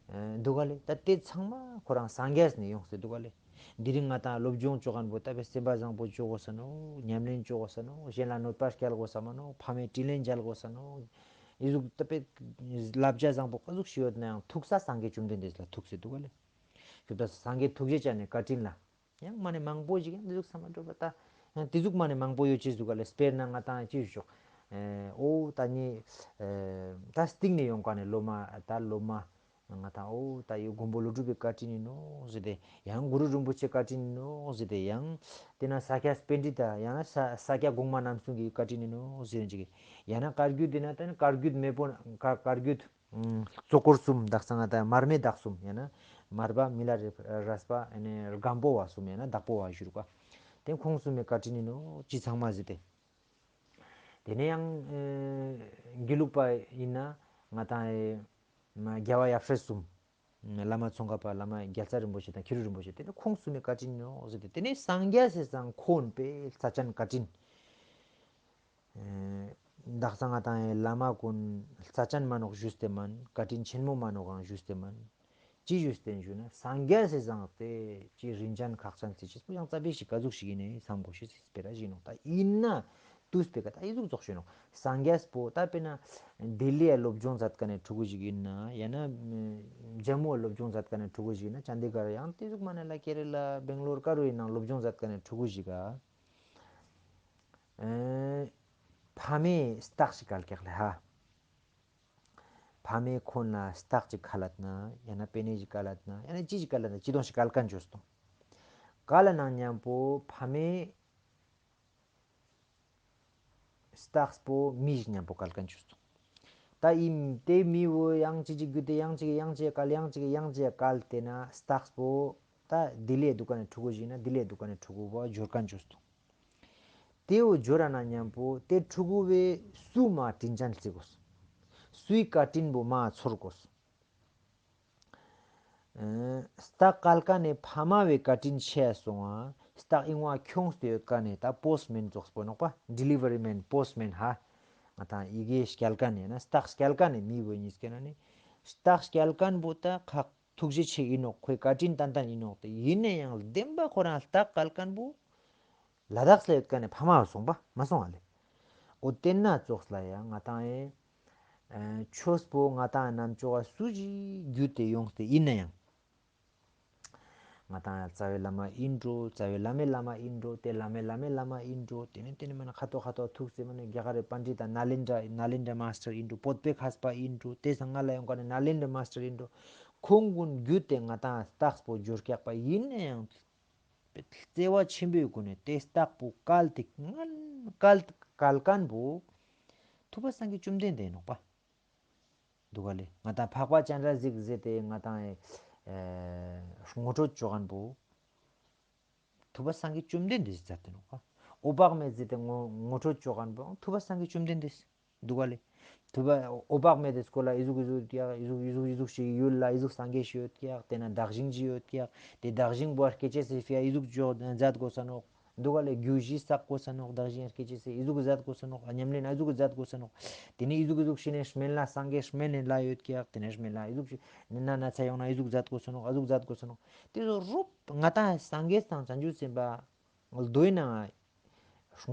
ཨེ་འདུག་ག་ལེ། ད་དེ་ཚང་མ་ཁོ་རང་སངས་རྒྱས་ནེ་ཡོང་སྟེ་འདུག་ག་ལེ། དེ་རིང་ང་ཏང་སློབ་སྦྱོང་ཅོ་མཁན་པོ་ད་པའི་སེམས་པ་བཟང་པོ་ཅོ་དགོས་ས་ནོག་ཉམས་ལེན་ཅོ་དགོས་ས་ནོག་གཞན་ལ་གནོད་པ་སྐྱལ་དགོས་ས་མ་ནོག་ཕ་མའི་དྲིན་ལན་འཇལ་དགོས་ས་ནོག་ཨི་ཟུག་ད་པའི་བསླབ་བྱ་བཟང་པོ་ག་ཟུག་ཞིག་ཡོད་ན་ཡང་ཐུག་ས་སངས་རྒྱས་བཅོམ་ལྡན་འདས་ལ་ཐུག་སྟེ་འདུག་ག་ལེ། ཞུ་ད་སངས་རྒྱས་ཐུགས་རྗེ་ཅན་ནི་བཀའ་དྲིན་ལ། ཡང་མ་ནེ་མང་པོ་ཞིག་ཡང་དེ་ཟུག་བསམ་མ་འགྲོ་བ་ད། ཡང་དེ་ཟུག་མ་ནེ་མང་པོ་ཡོད་ཅེས་ཟུག་ག་ལེ། དཔེར་ན་ང་ཏང་ཅི་ཞུ་ཆོག་ཨེ་འོ་ད་ནི་ཨེ་ད་སྟིང་ནེ་ཡོང་མཁན་ནི་སློབ་མ་ད་སློབ་མ་ང་ཏང་འོ་ད་ཡོད་མགོན་པོ་ཀླུ་སྒྲུབ་པའི་བཀའ་དྲིན་ཡིན་ནོག་ཟེར་ཏེ། ཡང་གུ་རུ་རིན་པོ་ཆེའི་བཀའ་དྲིན་ཡིན་ནོག་ཟེར་ཏེ། ཡང་དེ་ན་ས་སྐྱ་པཎྜི་ཏ་ཡང་ན་ས་ས་སྐྱ་གོང་མ་རྣམ་གསུམ་གྱི་བཀའ་དྲིན་ཡིན་ནོག་ཟེར་ཅིག་ཡང་ན་བཀའ་བརྒྱུད་དེ་ན་ད་ནི་བཀའ་བརྒྱུད་མེས་པོ་བཀའ་བཀའ་བརྒྱུད། ཨ་གཙོ་འཁོར་གསུམ་དག་ས་ང་ཏང་མར་མེ་དག་གསུམ་ཡང་ན་མར་པ་མི་ལ་རས་པ་ཨ་ནི་སྒམ་པོ་བ་གསུམ་ཡང་ན་བདག་པོ་བ་ཞུ་རུ་ཀ། དེ་ཁོང་གསུམ་མི་བཀའ་དྲིན་ཡིན་ནོག་ཅི་ཚང་མ་ཟེར་ཏེ། དེ་ནས་ཡང་ཨ་དགེ་ལུགས་པ་ཡིན་ན་ང་ཏང་ཨེ་མ་རྒྱལ་བ་ཡབ་སྲས་གསུམ། བླ་མ་ཙོང་ཁ་པ་བླ་མ་རྒྱལ་ཚ་རིན་པོ་ཆེ་དང་ཁེ་རུ་རིན་པོ་ཆེ་དེ་ནི་ཁོང་གསུམ་མི་བཀའ་དྲིན་ཡིན་ནོག་ཟེར་ཏེ། དེ་ནས་སངས་རྒྱས་སི་སང་ཁོང་པའི་རྩ་ཅན་བཀའ་དྲིན། ཨེ་དག་ས་ང་ཏང་ཨེ་བླ་མ་ཀུན་རྩ་ཅན་མ་ནོག་ཞུས་ཏེ་མན། བཀའ་དྲིན་ཆེན་མོ་མ་ནོག་ཡང་ཞུས་ཏེ་མན། ཅི་ཞུས་ཏེ་ཞུ་ན་སངས་རྒྱས་སི་སང་དེ་ཅི་རིན་ཅན་ཁག་ཅན་ཟེར་ཅེས་པོ་ཡང་རྩ་བའི་ཞིག་ག་ཟུག་ཞིག་ཡིན་ནའི་བསམ་དགོས་ཤེས་སི་སྤེ་ར་ཞིག་ནོག་ད་ཡིན་ན་དུས་པེ་ཀ་ད་ཨི་ཟུག་ཙོགས་ཞུ་ནོག་སངས་རྒྱས་པོ་ད་དཔེར་ན་ལྡི་ལི་ཡ་སློབ་སྦྱོང་མཛད་མཁན་ནི་ཕྲུ་གུ་ཞིག་ཡིན་ན་ཡང་ན་ཇམ་མུ་ཡ་སློབ་སྦྱོང་མཛད་མཁན་ནི་ཕྲུ་གུ་ཞིག་ཡིན་ན་ཅན་དི་གར་ཡང་དེ་ཟུག་མ་ནེ་ལ་ཀེ་ར་ལ་བེང་ལོར་ཀ་རུ་ཡིན་ནང་སློབ་སྦྱོང་མཛད་མཁན་ནི་ཕྲུ་གུ་ཞིག་ག་ཨེ་ཕ་མའི་རྟགས་ཤིག་བཀལ་ཀྱག་ལེ་ཧ། ཕ་མའི་ཁོང་ལ་རྟགས་ཅིག་བཀལ་ལད་ན་ཡང་ན་པེ་ནེ་ཞིག་བཀལ་ལད་ན་ཡང་ན་ཅི་ཞིག་བཀལ་ལད་ན་ཅི་དོང་ཞིག་བཀལ་མཁན་བཅོས་སོང་། བཀལ་ལ་ནང་མཉམ་པོ་ཕ་མའི་རྟགས་པོ་མི་ཞིག་མཉམ་པོ་བཀལ་མཁན་བཅོས་སོང་། ད་ཨིན་དེ་མི་བོ་ཡང་ཅིག་ཅིག་རྒྱུད་དེ་ཡང་ཅིག་ཡང་ཅིག་བཀལ་ཡང་ཅིག་ཡང་ཅིག་བཀལ་ཏེ་ན་རྟགས་པོ་ད་དེ་ལས་འདུག་ག་ནས་ཕྲུ་གུ་ཞིག་ན་དེ་ལས་འདུག་ག་ནས་ཕྲུ་གུ་བོ་འབྱོར་མཁན་བཅོས་སོང་། དེ་བོ་འབྱོར་ར་ན་མཉམ་པོ་དེ་ཕྲུ་གུ་བོའི་སུ་མ་དྲིན་ཅན་བརྩི་དགོས། སུའི་བཀའ་དྲིན་པོ་མ་ཚོར་དགོས། ཨ་རྟགས་བཀལ་མཁན་ནི་ཕ་མ་བོའི་བཀའ་དྲིན་ཆེ་སོང་ང་རྟགས་ཨིན་བ་ཁྱོངས་ཏེ་ཡོད་མཁན་ནི་ད་པོསཊ་མེན་ཙོགས་པོ་ནོག་པ། ཌི་ལི་ཝ་རི་མེན་པོསཊ་མེན་ཧ། ང་ཏང་ཡི་གེ་སྐྱལ་མཁན་ནི་ཡང་ན་རྟགས་སྐྱལ་མཁན་ནི་མི་བོ་གཉིས་ཀའི་ནང་ནས་རྟགས་སྐྱལ་མཁན་པོ་ད་ཁག་ཐུགས་རྗེ་ཆེ་ཨིན་ནོག་ཁོའི་བཀའ་དྲིན་ཏན་ཏན་ཨིན་ནོག་དེ་ཨིན་ན་ཡང་བདེན་པ་ཁོ་རང་རྟགས་བཀལ་མཁན་པོ་ལ་དྭགས་ལ་ཡོད་མཁན་ནི་ཕ་མ་བོ་སོང་པ་མ་སོང་ང་ལེ། འོ་དེ་ན་ཙོགས་ལ་ཡང་ང་ཏང་ཨེ་ཆོས་པོ་ང་ཏང་རྣམ་ཅོག་ག་སུ་ཞིག་བརྒྱུད་དེ་ཡོངས་ཏེ་ཨིན་ན་ཡང་། ང་ཏང་རྩ་བའི་བླ་མ་ཨིན་འགྲོ། རྩ་བའི་བླ་མའི་བླ་མ་ཨིན་འགྲོ། དེ་བླ་མའི་བླ་མའི་བླ་མ་ཨིན་འགྲོ། དེ་ནས་དེ་ནས་མ་ན་ཁ་ཐོག་ཁ་ཐོག་ཐུག་སེ་མ་ན་རྒྱ་གར་རི་པཎྜི་ཏ་ནཱ་ལེནྡྲ་ནཱ་ལེནྡྲ་མཱས་ཊར་ཨིན་འགྲོ། བོད་པའི་མཁས་པ་ཨིན་འགྲོ། དེ་སང་སྔ་ལ་ཡོང་མཁན་ནི་ནཱ་ལེནྡྲ་མཱས་ཊར་ཨིན་འགྲོ། ཁོང་ཀུན་བརྒྱུད་དེ་ང་ཏང་རྟགས་པོ་འབྱོར་ཀྱག་པ་ཨིན་ན་ཡང་བརྩེ་བ་ཆེན་པོའི་སྒོ་ནས་དེ་རྟགས་པོ་བཀལ་ཏེ་ང་བཀལ་བཀལ་མཁན་པོ་ཐུབ་པ་སངས་རྒྱས་བཅོམ་ལྡན་འདས་ནོག་པ། འདུག་ག་ལེ། ང་ཏང་འཕགས་པ་སྤྱན་རས་གཟིགས་ཟེར་ཏེ་ང་ཏང་ཨེ་ངོ་སྤྲོད་ཅོ་མཁན་པོ། ཐུབ་པ་སངས་རྒྱས་བཅོམ་ལྡན་འདས་ཟེར་ཏེ་ནོག་པ། འོད་དཔག་མེད་ཟེར་ཏེ་ངོ་ངོ་སྤྲོད་ཅོ་མཁན་པོ་ཐུབ་པ་སངས་རྒྱས་བཅོམ་ལྡན་འདས། འདུག་ག་ལེ། ཐུབ་པ་འོད་དཔག་མེད་དེ་སྐོར་ལ་ཨི་ཟུག་ཨི་ཟུག་ཀྱག་ཨི་ཟུག་ཨི་ཟུག་ཨི་ཟུག་ཞིག་ཡུལ་ལ་ཨི་ཟུག་སངས་རྒྱས་ཤིག་ཡོད་ཀྱག་དེ་ན་བདག་ཞིང་ཅིག་ཡོད་ཀྱག་དེ་བདག་ཞིང་པོ་སྐྱེ་ཅེས་སི་ཕི་ཡ་ཨི་ཟུག་ཅོ་མཛད་དགོས་ས་ནོག་འདུག་ག་ལེ། རྒྱུ་བཞི་བསགས་དགོས་ས་ནོག་བདག་ཞིང་སྐྱེ་ཅེས་སི་ཨི་ཟུག་མཛད་དགོས་ས་ནོག་ཉམས་ལེན་ཨི་ཟུག་མཛད་དགོས་ས་ནོག་དེ་ནས་ཨི་ཟུག་ཨི་ཟུག་ཤི་ནས་སྨན་བླ་སངས་རྒྱས་སྨན་ནས་ལ་ཡོད་ཀྱག་དེ་ནས་སྨན་བླ་ཨི་ཟུག་ཤི་ནད་ན་ན་ཚ་ཡོང་ན་ཨི་ཟུག་མཛད་དགོས་ས་ནོག་ཨ་ཟུག་མཛད་དགོས་ས་ནོག་དེ་ཚོ་རུབ་ང་ཏང་སངས་རྒྱས་དང་བྱང་ཆུབ་སེམས་དཔའ་མདོའི་ནང་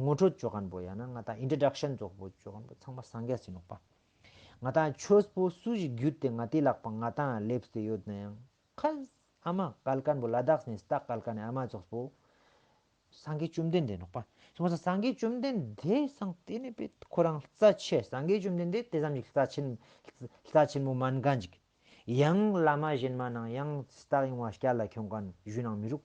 ངོ་སྤྲོད་ཅོ་མཁན་པོ་ཡང་ན་ང་ཏང་ཨིན་ཊྲོ་ཌག་ཤན་ཙོགས་པོ་ཅོ་མཁན་པོ་ཚང་མ་སངས་རྒྱས་ཡིན་ནོག་པ། ང་ཏང་ཆོས་པོ་སུ་ཞིག་བརྒྱུད་དེ་ང་ཏི་ལག་པ་ང་ཏང་སླེབས་ཏེ་ཡོད་ན་ཡང་ཁ་ཨ་མ་བཀལ་མཁན་པོ་ལ་དྭགས་ནས་རྟགས་བཀལ་མཁན་ནི་ཨ་མ་ཙོགས་པོ། སངས་རྒྱས་བཅོམ་ལྡན་འདས་ནོག་པ། སོང་ཙང་སངས་རྒྱས་བཅོམ་ལྡན་འདས་སང་དེ་ནས་པའི་ཁོ་རང་རྩ་ཆེ་སངས་རྒྱས་བཅོམ་ལྡན་འདས་དེ་ཙམ་ཞིག་རྩ་ཆེན་རྩ་ཆེན་མོ་མན་མཁན་ཅིག་ཡང་བླ་མ་གཞན་མ་ནང་ཡང་རྟགས་ཡིན་བ་སྐྱལ་ལ་ཁྱོང་མཁན་ཞུ་ནང་མི་རུག་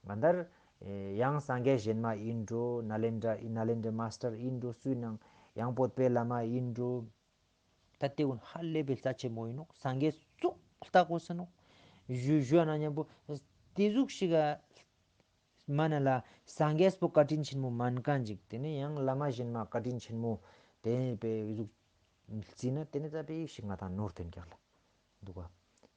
གང་ལྟར་ཡང་སངས་རྒྱས་གཞན་མ་ཨིན་འགྲོ། ནཱ་ལེནྡྲ་ནཱ་ལེནྡྲ་མཱས་ཊར་ཨིན་འགྲོ། སུའི་ནང་ཡང་བོད་པའི་བླ་མ་ཨིན་འགྲོ། ད་དེ་ཀུན་ཧ་ལས་པའི་རྩ་ཆེན་མོ་ཨིན་ནོག། སངས་རྒྱས་ཙོགས་ལྟ་དགོས་ས་ནོག། ཞུ་ཞུ་ན་ཉམ་པོ་དེ་ཟུག་ཞིག་ག་མ་ན་ལ་སངས་རྒྱས་པོ་བཀའ་དྲིན་ཆེན་མོ་མན་ཁན་ཅིག། དེ་ནེ་ཡང་བླ་མ་གཞན་མ་བཀའ་དྲིན་ཆེན་མོ་དེ་ནེ་པེ་ཟུག་རྩིས་ན་དེ་ནེ་ཙ་པིག་ཞིག་ང་ཏང་ནོར་ཏེ་ཨིན་ཀྱག་ལེ། འདུག་ག།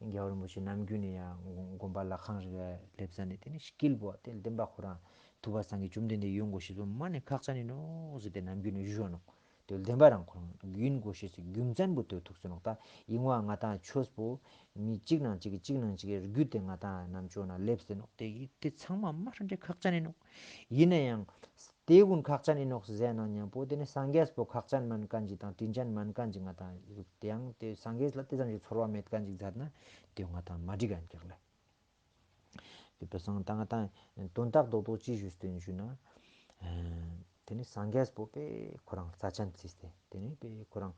རྒྱལ་བ་རིན་པོ་ཆེ་ནམ་རྒྱུན་ནེ་ཡང་དགོན་པ་ལྷ་ཁང་ཞིག་ལེབས་ས་ནེ་དེ་ནེ་དཀྱིལ་པོ་དེ་བདེན་པ་ཁོ་རང་ཐུབ་པ་སངས་རྒྱས་བཅོམ་ལྡན་འདས་ཡོང་དགོས་ཤེས་པོ་མ་ནེ་ཁག་ཅན་ཨིན་ནོག་ཟེར་ཏེ་ནམ་རྒྱུན་ནེ་ཞུ་ནོག། དེ་བདེན་པ་རང་ཁོ་རང་ཡོང་དགོས་ཤེས་སི་རྒྱུ་མཚན་པོ་དེ་ཐུག་སེ་ནོག། ད་ཨིན་བ་ང་ཏང་ཆོས་པོ་མི་གཅིག་ནང་གཅིག་གི་གཅིག་ནང་གཅིག་གི་བརྒྱུད་དེ་ང་ཏང་རྣམ་ཅོ་ན་ལེབས་སེ་ནོག། དེ་དེ་ཚང་མ་མ་ཧྲན་ཏེ་ཁག་ཅན་ཨིན་ནོག། ཡིན་ན་ཡང་དེ་ཀུན་ཁག་ཅན་ཨིན་ནོག་ཟེར་ན་ཉམ་པོ་དེ་ནེ་སངས་རྒྱས་པོ་ཁག་ཅན་མན་ཁན་ཅིག་དང་དྲིན་ཅན་མན་ཁན་ཅིག་ང་ཏང་དེ་ཡང་དེ་སངས་རྒྱས་ལ་དེ་ཙམ་ཞིག་ཚོར་བ་མེད་ཁན་ཅིག་མཛད་ན་དེ་ང་ཏང་མ་འགྲིག་ག་ཨིན་ཀྱག་ལེ། དེ་བས་སང་ད་ང་ཏང་དོན་དག་རྡོག་རྡོག་ཅི་ཞུས་ཏེ་ཞུ་ན། ཨ་དེ་ནེ་སངས་རྒྱས་པོ་པེ་ཁོ་རང་རྩ་ཆེན་རྩིས་ཏེ་དེ་ནེ་པེ་ཁོ་རང་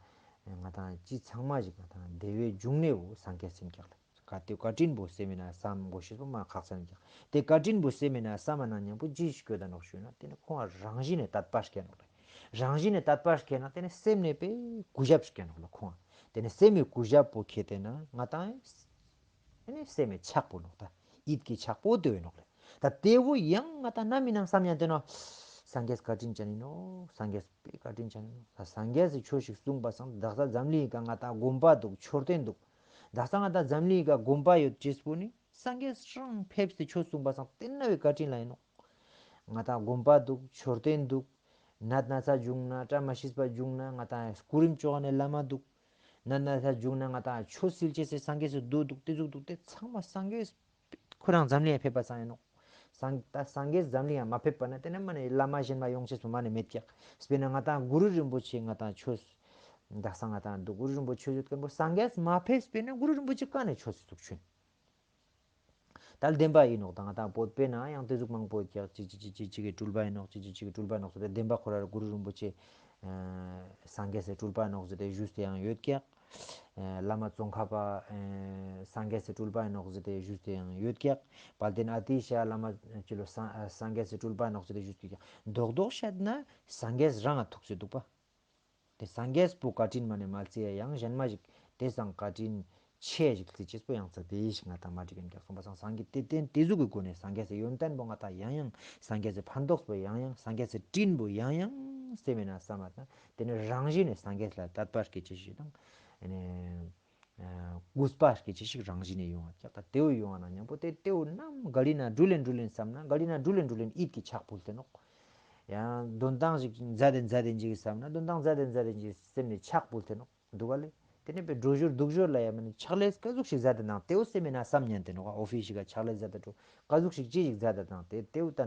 ང་ཏང་ཅི་ཚང་མ་ཞིག་ང་ཏང་བདེ་བའི་འབྱུང་གནས་པོ་སངས་རྒྱས་ཨིན་ཀྱག་ལེ། ག་དེ་བཀའ་དྲིན་པོ་སེམས་ན་བསམ་དགོས་ཤེས་པོ་མ་ཁག་ཅན་ཨིན་ཀྱག། དེ་བཀའ་དྲིན་པོ་སེམས་ན་བསམ་ན་ཉམ་པོ་ཅི་ཞིག་སྐྱོད་ད་ནོག་ཞུ་ན་དེ་ནེ་ཁོང་རང་བཞིན་ནེ་དད་པ་སྐྱེ་ནོག་ལེ། རང་བཞིན་ནེ་དད་པ་སྐྱེ་ན་དེ་ནེ་སེམས་ནེ་པེ་གུས་ཞབས་སྐྱེ་ནོག་ལེ་ཁོང་། དེ་ནེ་སེམས་ནེ་གུས་ཞབས་པོ་ཁྱེར་ཏེ་ན་ང་ཏང་ཨེ་ནི་སེམས་ནེ་ཆགས་པོ་ནོག་ད། ཡིད་ཀྱི་ཆགས་པོ་དེ་བོ་ནོག་ལེ། ད་དེ་བོ་ཡང་ང་ཏང་ནམ་ཨིན་ནང་བསམ་ཡང་དེ་ནོག། སངས་རྒྱས་བཀའ་དྲིན་ཅན་ཨིན་ནོག། སངས་རྒྱས་པེ་བཀའ་དྲིན་ཅན་ཨིན་ནོག། ད་སངས་རྒྱས་སི་ཆོས་ཤིག་གསུངས་པ་སང་དག་ས་འཛམ་གླིང་ག་ང་ཏང་དགོན་པ་འདུག། མཆོད་རྟེན་འདུག། དག་ས་ང་ཏང་འཛམ་གླིང་ག་དགོན་པ་ཡོད་ཅེས་པོ་ནི་སངས་རྒྱས་རང་ཕེབས་ཏེ་ཆོས་གསུངས་པ་སང་དེ་ན་བའི་བཀའ་དྲིན་ལ་ཨིན་ནོག། ང་ཏང་དགོན་པ་འདུག། མཆོད་རྟེན་འདུག། ནད་ན་ཚ་བྱུང་ན་བཀྲ་མ་ཤིས་པ་བྱུང་ན་ང་ཏང་སྐུ་རིམ་བཅོ་ཁན་ནི་བླ་མ་འདུག། ནད་ན་ཚ་བྱུང་ན་ང་ཏང་ཆོས་སིལ་ཅེས་སི་སངས་རྒྱས་སི་མདོ་འདུག། དེ་ཟུག་འདུག། དེ་ཚང་མ་སངས་རྒྱས་ཁོ་རང་འཛམ་གླིང་ཡ་ཕེབས་པ་སང་ཨིན་ནོག། སངས་ད་སངས་རྒྱས་འཛམ་གླིང་ཡ་མ་ཕེབས་པ་ན་དེ་ནེ་མ་ནེ་བླ་མ་གཞན་མ་ཡོང་ཅེས་པོ་མ་ནེ་མེད་ཀྱག། དཔེར་ན་ང་ཏང་གུ་རུ་རིན་པོ་ཆེ་ང་ཏང་ཆོས་དག་ས་ང་ཏང་འདུག། གུ་རུ་རིན་པོ་ཆེ་ཡོད་ཁན་པོ་སངས་རྒྱས་མ་ཕེབས་པ་ན་གུ་རུ་རིན་པོ་ཆེ་ག་ནེ་ཆོས་སི་ཚུགས་ཆུན། ད་བདེན་པ་ཨིན་ནོག། ད་ང་ཏང་བོད་པའི་ནང་ཡང་དེ་ཟུག་མང་པོ་ཡོད་ཀྱག། ཅིག་ཅིག་ཅིག་ཅིག་ཅིག་གི་སྤྲུལ་པ་ཨིན་ནོག། ཅིག་ཅིག་ཅིག་གི་སྤྲུལ་པ་ཨིན་ནོག་ཟེར་ཏེ་བདེན་པ་ཁོ་ར་གུ་རུ་རིན་པོ་ཆེ་ཨ་སངས་རྒྱས་སི་སྤྲུལ་པ་ཨིན་ནོག་ཟེར་ཏེ་ཞུས་ཏེ་ཡང་ཡོད་ཀྱག། ཨ་བླ་མ་ཙོང་ཁ་པ་ཨ་སངས་རྒྱས་སི་སྤྲུལ་པ་ཨིན་ནོག་ཟེར་ཏེ་ཞུས་ཏེ་ཡང་ཡོད་ཀྱག། དཔལ་ལྡན་ཨ་ཏི་ཤ་བླ་མ་ཅི་ལོ་སངས་ཨ་སངས་རྒྱས་སི་སྤྲུལ་པ་ཨིན་ནོག་ཟེར་ཏེ་ཞུས་ཏེ་ཡོད་ཀྱག། རྡོག་རྡོག་བཤད་ན་སངས་རྒྱས་རང་ང་ཐུག་སེ་འདུག་པ། དེ་སངས་རྒྱས་པོ་བཀའ་དྲིན་མ་ནེ་མ་བརྩི་ཡ་ཡང་གཞན་མ་ཞིག་དེ་སང་བཀའ་དྲིན་ཆེ་ཞིག་བརྩི་ཅེས་པོ་ཡང་ཙ་དེ་ཞིག་ང་ཏང་མ་འགྲིག་ཡིན་ཀྱག་གསུངས་པ་སང་སངས་རྒྱས་དེ་བརྟེན་དེ་ཟུག་གི་སྒོ་ནེ་སངས་རྒྱས་སི་ཡོན་ཏན་པོ་ང་ཏང་ཡང་ཡང་སངས་རྒྱས་སི་ཕན་ཐོགས་པོ་ཡང་ཡང་སངས་རྒྱས་སི་དྲིན་པོ་ཡང་ཡང་སེམས་ན་བསམ་པ་དང་དེ་ནེ་རང་བཞིན་ནེ་སངས་རྒྱས་ལ་དད་པ་སྐྱེ་ཅེས་ཞིག་དང་ཨ་ནི་ཨ་གུས་པ་སྐྱེ་ཅེས་ཞིག་རང་བཞིན་ནེ་ཡོང་བ་ཀྱག། ད་དེ་བོ་ཡོང་བ་ན་མཉམ་པོ་དེ་དེ་བོ་ནམ་ག་ལི་ན་འགྲུལ་ལེན་འགྲུལ་ལེན་བསམ་ན་ག་ལི་ན་འགྲུལ་ལེན་འགྲུལ་ལེན་ཡིད་ཀྱི་ཆགས་པོ་ལྟེ་ནོག། ཡང་དོན་ཏང་ཞིག་མཛད་དེ་མཛད་དེ་འཇིག་བསམ་ན་དོན་ཏང་མཛད་དེ་མཛད་དེ་འཇིག་སེམས་ནེ་ཆགས་པོ་ལྟེ་ནོག། འདུག་ག་ལེ། དེ་ནེ་པེ་འགྲོ་ཞོར་འདུག་ཞོར་ལ་ཡང་མ་ནེ་ཕྱག་ལས་ག་ཟུག་ཞིག་མཛད་དེ་དང་དེ་བོ་སེམས་ན་བསམ་ཉན་ཏེ་ནོག། ཨོ་ཕིས་ཞིག་ག་ཕྱག་ལས་མཛད་དེ་འགྲོ་ག་ཟུག་ཞིག་ཅི་ཞིག་མཛད་དེ་དང་དེ་དེ་བོ་ད་